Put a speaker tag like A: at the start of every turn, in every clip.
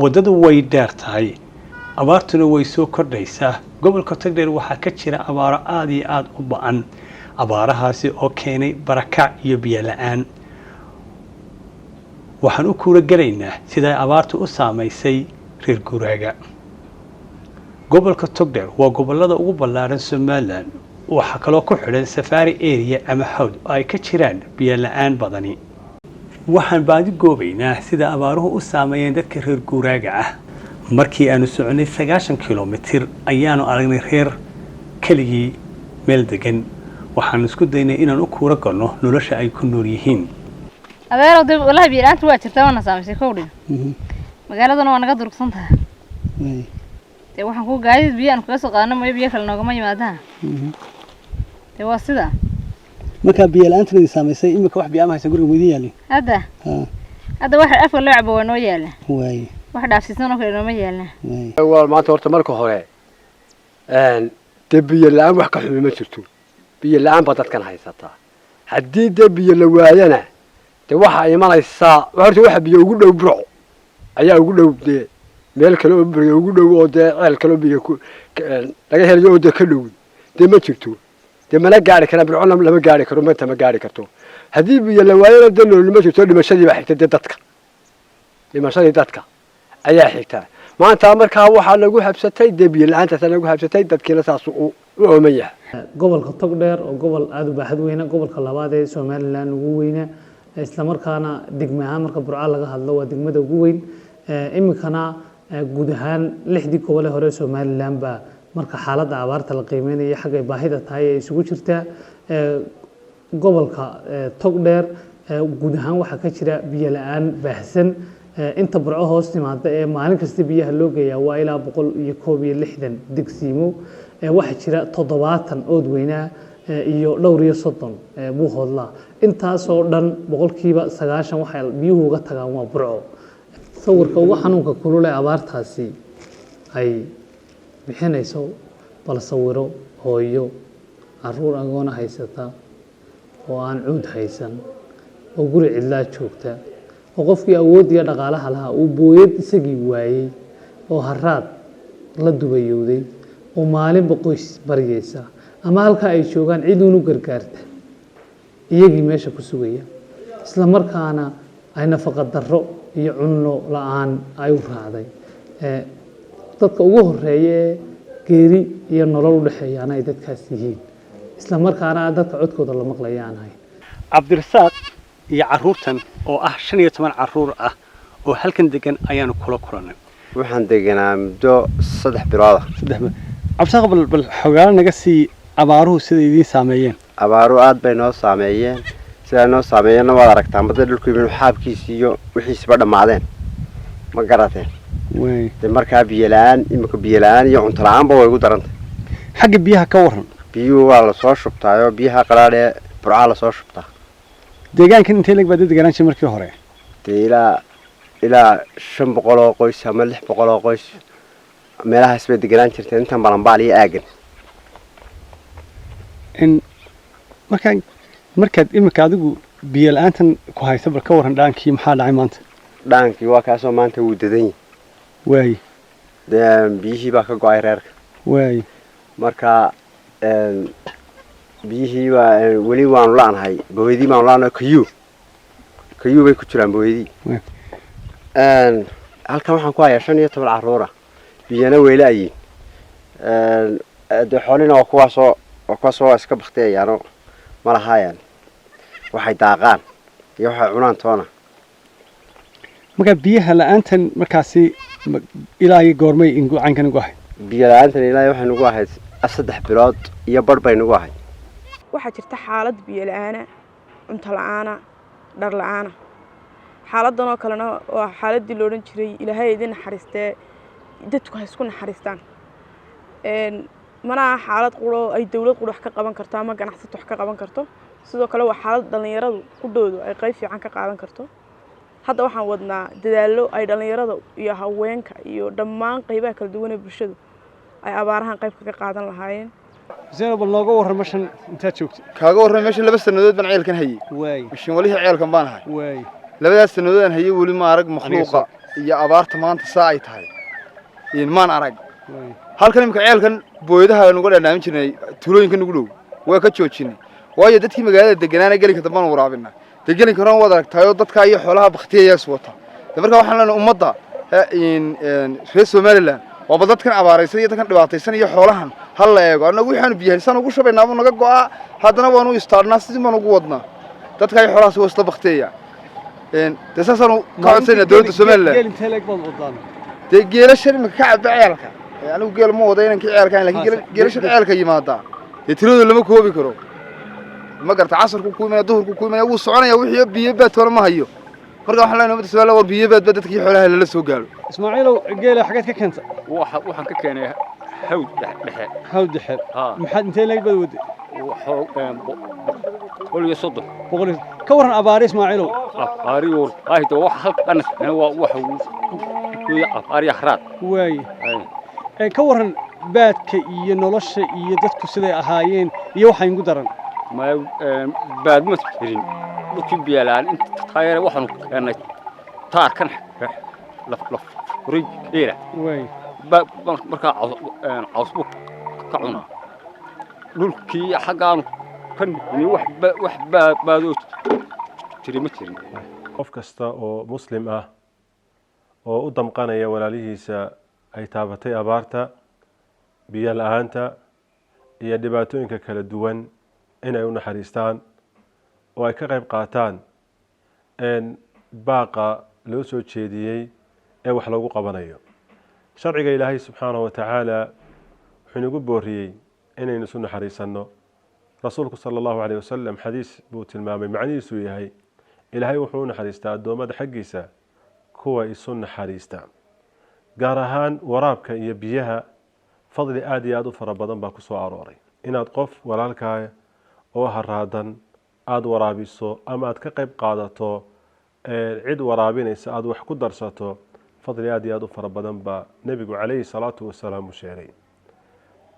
A: Waddadu way dheer tahay, abaartuna way soo kordhaysaa. Gobolka Togdheer waxaa ka jira abaaro aada iyo aada u ba'an, abaarahaasi oo keenay barakac iyo biyo la'aan. Waxaan u kuula gelaynaa siday abaartu u saamaysay reer guuraaga. Gobolka Togdheer waa gobolada ugu ballaaran Somaliland. Waxaa kaloo ku xidhan safari area ama hawd oo ay ka jiraan biyo la'aan badani. Waxaan baadi goobaynaa sida abaaruhu u saameeyeen dadka reer guuraaga ah. Markii aanu soconay 90 kilomitir ayaanu aragnay reer keligii meel degan. Waxaanu isku daynay inaan u kuura galno nolosha ay ku nool yihiin.
B: Adeerow, dee wallahi biyo la'aanta waa jirtaa, waana saamaysay. Kowdhin magaaladana waa naga durugsan tahay. Dee waxaan ku gaadiid biyo aan kaga soo qaadano mooyo, biyo kale noogama yimaadaan. Dee waa sida.
A: Markaa biyo la'aantan idin saamaysay, imika wax biyo ama haysa guriga ma idin yaalin?
B: Hadda waxa afka loo cabo waa noo yaala. Wax dhaafsiisan oo kale nooma yaala.
C: Waa maanta horta marka hore dee biyo la'aan wax ka xumi ma jirto. Biyo la'aan baa dadkan haysataa. Haddii dee biyo la waayana, dee waxaa imanaysaa horta waxa biyo ugu dhow Burco ayaa ugu dhow. Dee meel kale oo biyo ugu dhow oo dee ceel kale oo biyo ku laga helayo oo dee ka dhow dee ma jirto. Dee mana gaari karaan Burcona, lama gaari karo, manta ma gaari karto. Haddii biyo la waayana, dee nolol ma jirto. Dhimashadii baa xigta. Dee dadka dhimashadii dadka ayaa xigtaa maanta. Markaa waxaa lagu habsatay dee biyo la'aantaasaa lagu habsatay, dadkiina saas u ooman yahay.
D: Gobolka Togdheer oo gobol aada u baaxad weyna, gobolka labaad ee Somaliland ugu weyna, islamarkaana degme ahaan marka Burco laga hadlo waa degmada ugu weyn. Iminkana guud ahaan lixdii gobol ee hore ee Somaliland baa marka xaaladda abaarta la qiimeynaya xaggay baahida tahay ay isugu jirtaa. Gobolka Togdheer guud ahaan waxaa ka jira biyo la'aan baahsan. Inta Burco hoos timaada ee maalin kasta biyaha loo geeyaa waa ilaa 161 degsiimo. Waxaa jira 70 ood weynaa iyo dhowr iyo 30 Buuhoodlaa. Intaasoo dhan 90% waxay biyuhu uga tagaan waa Burco. Sawirka ugu xanuunka kulul ee abaartaasi ay bixinayso, bal sawiro hooyo caruur agoona haysata oo aan cuud haysan oo guri cidlaa joogta, oo qofkii awood iyo dhaqaalaha lahaa uu booyad isagii waayey, oo haraad la dubayowday, oo maalinba qoys baryaysa ama halkaa ay joogaan cid uunu gargaarta iyagii meesha ku sugaya, isla markaana ay nafaqa darro iyo cunno la'aan ay u raacday. Dadka ugu horeeya ee geeri iyo nolol u dhexeeyaana ay dadkaas yihiin, isla markaana dadka codkooda la maqlaya aan ahayn.
A: Cabdirasaaq iyo caruurtan oo ah 15 caruur ah oo halkan degan ayaanu kula kulannay.
C: Waxaan deganaa muddo 3 bilooda.
A: Cabdirasaaq, bal xogaalo naga sii abaaruhu sida idiin saameeyeen.
C: Abaaruhu aad bay noo saameeyeen. Sidaa noo saameeyeenna waad aragtaa, mada dhulku inuu xaabkiisi iyo wixiisiba dhammaadeen, ma garateen? Dee markaa biyo la'aan, imika biyo la'aan iyo cunto la'aanba way ugu darantay.
A: Xagga biyaha ka waran.
C: Biyuhu waa lasoo shubtaayoo biyaha qaraadh ee Burcaa lasoo shubtaa.
A: Deegaankan intee leeg baad deganaan jiray markii hore?
C: Dee ilaa 500 oo qoys ama 600 oo qoys meelahaas bay deganaan jirteen, intan Balambaal iyo aagan.
A: In markaa markaad imika adigu biyo la'aantan ku haysa, bal ka waran dhaankii, maxaa dhacay maanta?
C: Dhaankii waa kaasoo maanta wuu dadan yahay. Dee biyihii baa ka go'ay reerka. Marka biyihii baa weli waanu la'nahay, booyadii baanu la'nahay. Kayuu bay ku jiraan booyadii. Halkan waxaan ku hayaa 15 carruura, biyana weyla ayiin. Dee xoolina waa kuwaasoo iska baktiyayaano, ma lahaayaan waxay daaqaan iyo waxay cunaan toona.
A: Markaa biyaha la'aantan markaasi ilaa iyo goormay caynkan ugu ahayd?
C: Biyo la'aantan ilaa waxay nagu ahayd 3 bilood iyo barh bay nagu ahayd.
E: Waxaa jirta xaalad biyo la'aana, cunto la'aana, dhar la'aana. Xaaladan oo kalena waa xaaladii la odhan jiray Ilaahay idin naxariistee, dadku ha isku naxariistaan. Mana aha xaalad quro ay dowlad quro wax ka qaban karto ama ganacsato wax ka qaban karto. Sidoo kale waa xaalad dhallinyaradu qudhoodu ay qayb fiican ka qaadan karto. Hadda waxaan wadnaa dadaallo ay dhallinyarada iyo haweenka iyo dhammaan qaybaha kala duwan ee bulshadu ay abaarahan qayb kaga qaadan lahaayeen.
A: Xuseen, bal nooga warran meeshan intaad joogtay.
F: Kaaga warramay meeshan 2 sannadood baan ceelkan hayay. Mishin walihii ceelkan baan ahay. Labadaas sannadood aan hayay weli ma arag makhluuqa. Iyo abaarta maanta saa ay tahay maan arag. Halkan imika ceelkan booyadaha aan uga dhanaamin jirnay tuulooyinka nugu dhow waa ka joojinay, waayo dadkii magaalada deganaana gelinka dambaan waraabinaa. Dee gelinka horena waad aragtaayoo dadka iyo xoolaha baktiyayaas wata. De marka waxaan leenahay ummadda reer Somaliland, waaba dadkan abaaraysan iyo dadkan dhibaataysan iyo xoolahan ha la eego. Annagu waxaanu biyahaysaan ugu shubaynaa buu naga go'aa, haddana waanu istaadhnaa, sidii baan ugu wadnaa. Dadka iyo xoolahaas waa isla baktiyaya. Dee saasaanu ka codsanayna dowladda Somaliland.
G: Geel intee leeg baad wadaan?
F: Dee geelashan imika ka caba ceelka, anigu geel ma wada inankii ceelka, lakin geelashan ceelka yimaadaa dee tiradooda lama koobi karo, ma garta? Casarku ku imanaya, duhurku ku imanaya, wuu soconaya. Wixii biyo baad toona ma hayo. Marka waxaan leenahay ummadda Somaliland, war biyo baad ba dadkii xoolaha lala soo gaaro.
G: Ismaaciilow, geela xageed ka keenta?
H: Waxaan ka keenay Hawd Dhexe.
G: Hawd Dhexe. Maxaad intee leeg baad waday?
H: 130.
G: 100. Ka waran abaari, Ismaaciilow?
H: Abaari wallaahi de wax halkan waa waxa abaari haraad.
G: Waaye, ka waran baadka iyo nolosha iyo dadku siday ahaayeen iyo waxa igu daran?
H: Ma baad ma jirin, dhulkii biyalaan inta taayare waxaanu keennay taarkan la furay geela.
G: Waaye.
H: Markaa caws buu ka cunaa dhulkii xaggaanu ka nimi, wax baadoo jiri ma jirin.
I: Qof kasta oo Muslim ah oo u damqanaya walaalihiisa ay taabatay abaarta, biyo la-aanta iyo dhibaatooyinka kala duwan, inay u naxariistaan oo ay ka qayb qaataan baaqa loo soo jeediyey ee wax loogu qabanayo. Sharciga Ilaahay subxaanahu wa tacaala wuxuu inagu booriyey inaynu isu naxariisanno. Rasuulku sala Allahu caleyh wasalam xadiis buu tilmaamay macnihiisuu yahay: Ilaahay wuxuu u naxariistaa addoommada xaggiisa kuwa isu naxariista. Gaar ahaan waraabka iyo biyaha fadli aada iyo aada u fara badan baa ku soo arooray. Inaad qof walaalkaa oo haraadan aada waraabiso ama aad ka qayb qaadato cid waraabinaysa, aada wax ku darsato, fadli aada iyo aada u fara badan baa Nebigu calayhi salaatu wasalaam u sheegay.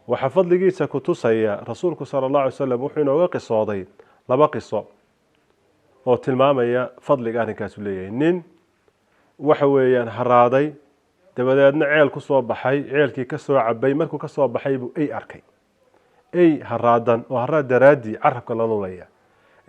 I: Waxaa fadligiisa ku tusaya, Rasuulku sala Allah alay slam wuxuu inooga qisooday laba qiso oo tilmaamaya fadliga arrinkaasu leeyahay. Nin waxa weeyaan haraaday, dabadeedna ceel ku soo baxay, ceelkii ka soo cabay. Markuu ka soo baxay buu ey arkay, ey haraadan oo haraad daraaddii carabka la lulaya.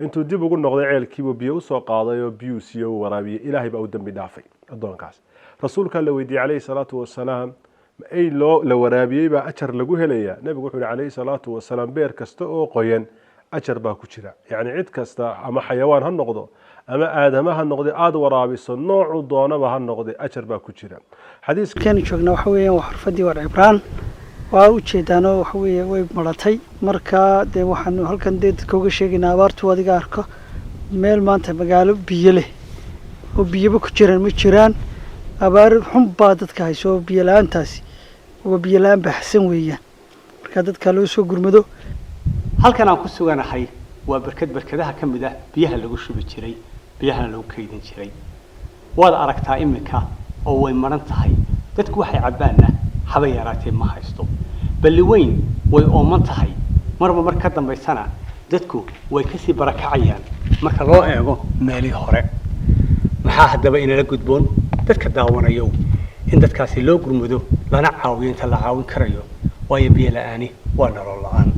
I: Intuu dib ugu noqday ceelkiibuu biyo usoo qaaday oo biyuu siiyo, uu waraabiyey. Ilaahay baa u dembi dhaafay addoonkaas. Rasuulkaa la weydiiyey calayhi salaatu wasalaam: ma ey loo la waraabiyey baa ajar lagu helayaa? Nebigu wuxuu yihi calayhi salaatu wasalaam: beer kasta oo qoyan ajar baa ku jira. Yacni cid kasta, ama xayawaan ha noqdo ama aadama ha noqde, aada waraabiso, noocu doonaba ha noqde, ajar baa ku jira.
J: Xadiiskeenu joognaa waxa weeyaan waa xurfadii Waar Cibraan. Waa ujeedaanoo waxa weeye way maratay. Marka dee waxaanu halkan dee dadka uga sheegaynaa abaartu adiga arko, meel maanta magaalo biyo leh oo biyaba ku jiraan ma jiraan. Abaar xun baa dadka hayso, biyo la-aantaasi waa biyo la-aan baxsan weeyaan. Marka dadka loo soo gurmado.
A: Halkan aan ku suganahay waa barkad barkadaha ka mid ah biyaha lagu shubi jiray, biyahana lagu kaydin jiray. Waad aragtaa iminka oo way maran tahay. Dadku waxay cabbaanna haba yaraatee ma haysto. Balli Weyn way ooman tahay. Marba mar ka dambaysana dadku way kasii barakacayaan marka loo eego meelihii hore. Maxaa haddaba inala gudboon, dadka daawanayow? In dadkaasi loo gurmado, lana caawiyo inta la caawin karayo, waayo biyo la-aani waa nolol la-aan.